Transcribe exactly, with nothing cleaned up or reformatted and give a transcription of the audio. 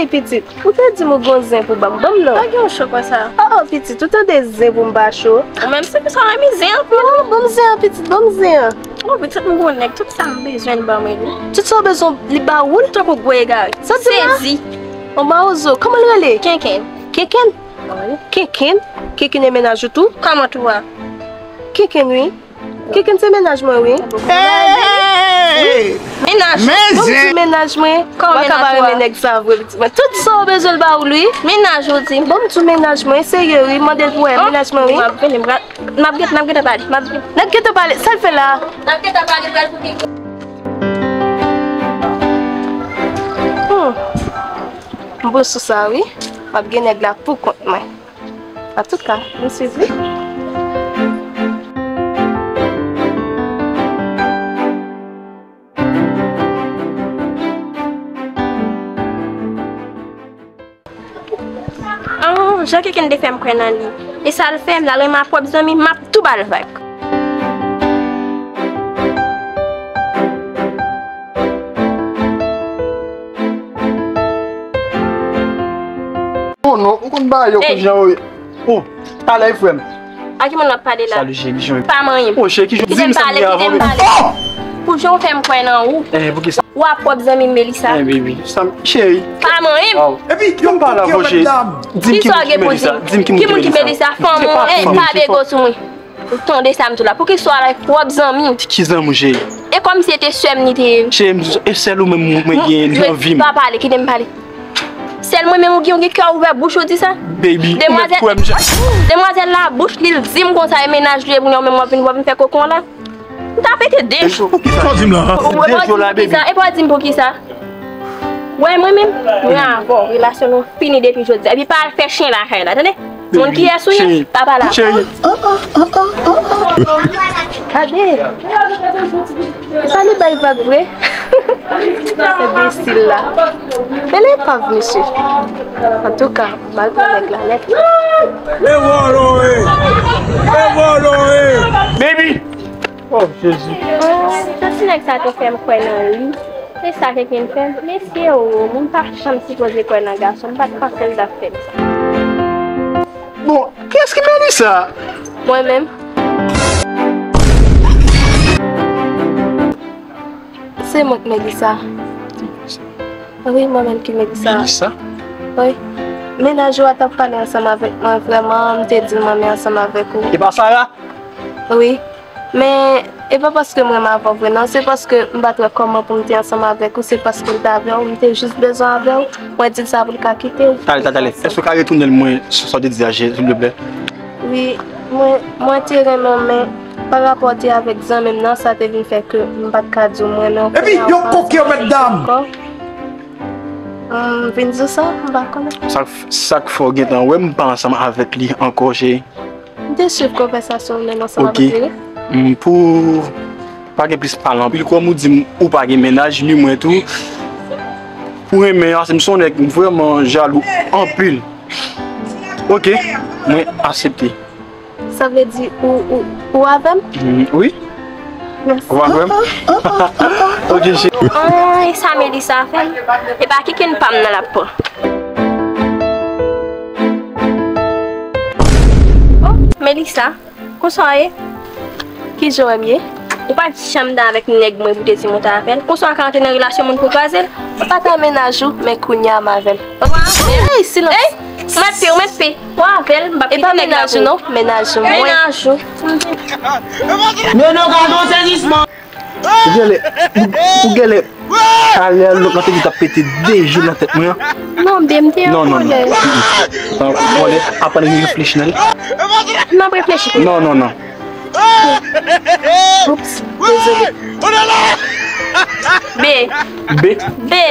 Pitit, ou te di m ou gon zen pou ban m. Ban m non. Pa gen yon cho konsa. Oh, oh, pitit, ou tande zen pou m pa cho? Ou menm se pou sa w renmen zen anpil. Oh, ban m zen an, pitit, ban m zen an. Oh, pitit, m gon nèg, tout sa m bezwen, li ban mwen li. Tout sa w bezwen, li ba ou l? Tankou gwo egare. Sa di la? Sezi. On mawozo, kòman l rele? Kenken. Kenken? Wi. Kenken? Kenken e mennaj ou tou? Kòman tou a? Kenken, wi. Kenken se mennaj mwen, wi. Hey! Mennaj. Bon, m di mennaj mwen. Kòman mennaj ou a? Mwen ka pa renmen nèg sa vre, pitit mwen. Tout sa w bezwen l ba ou l, wi. Mennaj ou di? Bon, m di mennaj mwen, serye, wi. Mande l pou wè, mennaj mwen, wi. M ap vini, m ap, m ap gen, m ap gentan pale. M ap, n ap gentan pale. Sa l fè la? N ap gentan pale, pral pou ki? Hmm. M bon sou sa, wi. M ap gen nèg la pou kont mwen. Antouka, m sezi. Oh, jan Kenken te fè m kwè nan li. E sa l fè, m al renmen a pwòp zanmi, m ap tou ba l vag. Oh non, ou konn bagay yo, konn jan yo ye. Oh, talè frè m. A ki moun w ap pale la? Salut, cheri, jan. Pa manyen m. Oh, cheri, ki jan? Kite m pale, kite m pale. Pou jan w fè m kwè nan ou. Eh, pou ki sa? Ou a pwòp zanmi m, Melissa. Eh, baby, sa m, cheri. Pa manyen m. Epi, yo pale avè w, cheri. Di m ki moun ki Melissa. Di m ki moun ki Melissa. Fanm ou, eh, pa bego sou mwen. Ou tande sa m di w la? Poukisa w al ak pwòp zanmi w? Ki zanmi w, cheri? E kòmsi se te sè m li te ye. Cheri, m di w, e sèl ou menm mwen gen nan vi m. Pa pale, kite m pale. Sèl mwen menm ou gen, ou gen kè ouvè bouch ou di sa? Baby, ou mèt kwè m, cheri. Demwazèl la, bouch li, l di m konsa e mennaj li ye, kounye a ou menm w ap vin, w ap vin fè kokon la. M ta pete de jou. Sa w di m la? Ou pete de jou la, baby. E pa w di m poukisa? Wè, mwen menm, mwen avè w, relasyon nou fini depi jodi a. Epi pa al fè chen lakay la, tande? Moun kiyès ou ye? Pa pale avè m. Cheri. Gade. E pa li bay vag vre? Enbesil la. Men li epav, mesye. Antouka, m al pran nèg la nèt. E vòlò e! E vòlò e! Baby! Oh, Jezi. Oh, jan ti nèg sa te fè m kwè nan li. Se sa Kenken fè m. Mesye o, moun pa janm sipoze kwè nan gason. M pa t panse l t ap fè m sa. Bon, kiyès ki Melissa? Mwen menm. Se mwen k Melissa. Wi, mwen menm ki Melissa. Melissa? Wi. Mennaj ou a t ap pale ansanm avèk mwen, vrèman, m te di l m renmen ansanm avèk ou. E pa Sarah? Wi. Men, e pa paske m renmen avè w vre, non. Se paske m pa t wè kòman pou m te ansanm avèk ou. Se paske m te avè w, m te jis bezwen avè w. Mwen di l sa pou l ka kite w. Talè, talè, talè. Èske w ka retounen l mwen sa w te di a, silvouplè? Wi, mwen, mwen te renmen w, men pa rapò te avèk zanmi m nan, sa te vin fè ke m pa t ka di w m renmen w. Epi, yo koke yo, mèt dam! Ankò. M vin di w sa, m pa konnen. Sa, sa k fè w gentan wè m pa ansanm avèk li ankò, cheri? M te swiv konvèsasyon w menm ansanm avèk li. Ok. Mm, pou pa gen plis pale anpil, kòm ou di m ou pa gen mennaj, ni mwen tou. Pou renmen an, se m se yon nèg vrèman jalou anpil. Ok, mwen aksepte. Sa vle di ou, ou, ou avè m? Mm, wi. Mèsi. Ou avè m? Ok, cheri. Ay, sa Melissa fè m. E pa Kenken pa m nan l ap pran. Oh, Melissa, konsa w ye? Kijan w ye? Ou pa t janm dan avèk nèg mwen pou te di m ou ta avè l. Konsa w ka antre nan relasyon moun pou kraze l? Ou pa ta mennaj ou, men kounye a m avè l. Ey, silans! Ey, ou mèt pe, ou mèt pe. Ou avè l, m p ap kite nèg la pou ou. E pa mennaj ou non, mennaj ou mwen. Mennaj ou. Men nou gade yon sezisman. Ou genlè, ou, ou genlè, talè lòt lan te di t ap pete de jou nan tèt mwen an. Non, bebe, m te an kòlè. Non, non, non. Ou kòlè, aprann reflechi nan li. M ap reflechi. Non, non, non. Oups, dezole. Be. Be. Be.